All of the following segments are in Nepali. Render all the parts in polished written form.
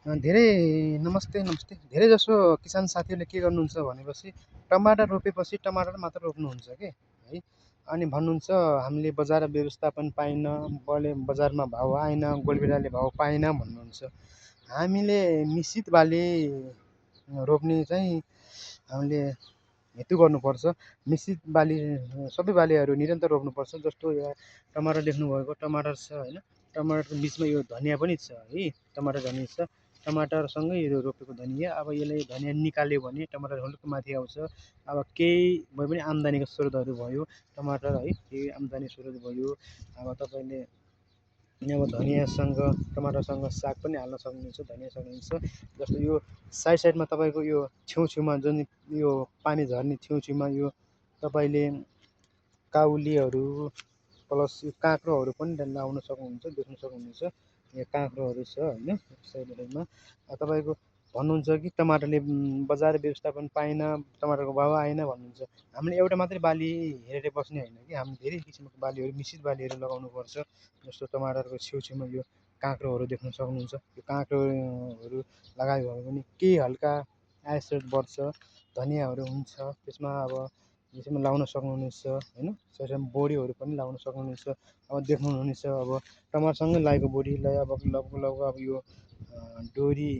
धेरै नमस्ते नमस्ते धेरै जसो किसान साथीहरूले के गर्नुहुन्छ भनेपछि टमाटर रोपेपछि टमाटर मात्र रोप्नुहुन्छ के है। अनि भन्नुहुन्छ हामीले बजार व्यवस्थापन पाइन, बजारमा भाउ आएन, गोलबेडाले भाउ पाएन भन्नुहुन्छ। हामीले मिश्रित बाली रोप्ने चाहिँ हामीले हेतु गर्नुपर्छ। मिश्रित बाली सबै बालीहरू निरन्तर रोप्नुपर्छ। जस्तो यहाँ टमाटर देख्नुभएको टमाटर छ होइन, टमाटरको बिचमा यो धनियाँ पनि छ है, टमाटर धनियाँ छ। टमाटरसँगै यो रोपेको धनियाँ अब यसले धनियाँ निकाल्यो भने टमाटर हुलुक्क माथि आउँछ। अब केही भए पनि आम्दानीको स्रोतहरू भयो टमाटर है, केही आम्दानी स्रोत भयो। अब तपाईँले अब धनियाँसँग टमाटरसँग साग पनि हाल्न सक्नुहुन्छ, धनियाँ सक्नुहुन्छ। जस्तो यो साइडमा तपाईँको यो छेउछेउमा जुन यो पानी झर्ने छेउछेउमा यो तपाईँले काउलीहरू प्लस यो काँक्रोहरू पनि लाउन सक्नुहुन्छ, देख्न सक्नुहुन्छ। यहाँ काँक्रोहरू छ होइन साइडमा। तपाईँको भन्नुहुन्छ कि टमाटरले बजार व्यवस्थापन पाएन, टमाटरको भाउ आएन भन्नुहुन्छ। हामीले एउटा मात्रै बाली हेरेर बस्ने होइन कि, हामीले धेरै किसिमको बालीहरू मिश्रित बालीहरू लगाउनुपर्छ। जस्तो टमाटरको छेउछेउमा यो काँक्रोहरू देख्न सक्नुहुन्छ। यो काँक्रोहरू लगायो भने केही हल्का आय स्रोत बढ्छ, धनियाँहरू हुन्छ त्यसमा। अब यसमा लाउन सक्नुहुनेछ होइन। साइडमा बोडीहरू पनि लाउन सक्नुहुनेछ। अब देख्नुहुनेछ अब टमाटरसँगै लागेको बोडीलाई अब लगभग अब यो डोरी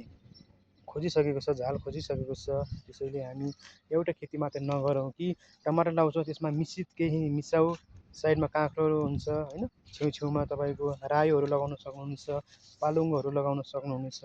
खोजिसकेको छ, झाल खोजिसकेको छ। त्यसैले हामी एउटा खेती मात्रै नगरौँ कि टमाटर लाउँछौँ त्यसमा मिश्रित केही मिसाऊ। साइडमा काँक्रोहरू हुन्छ होइन, छेउछेउमा तपाईँको रायोहरू लगाउन सक्नुहुनेछ, पालुङहरू लगाउन सक्नुहुनेछ।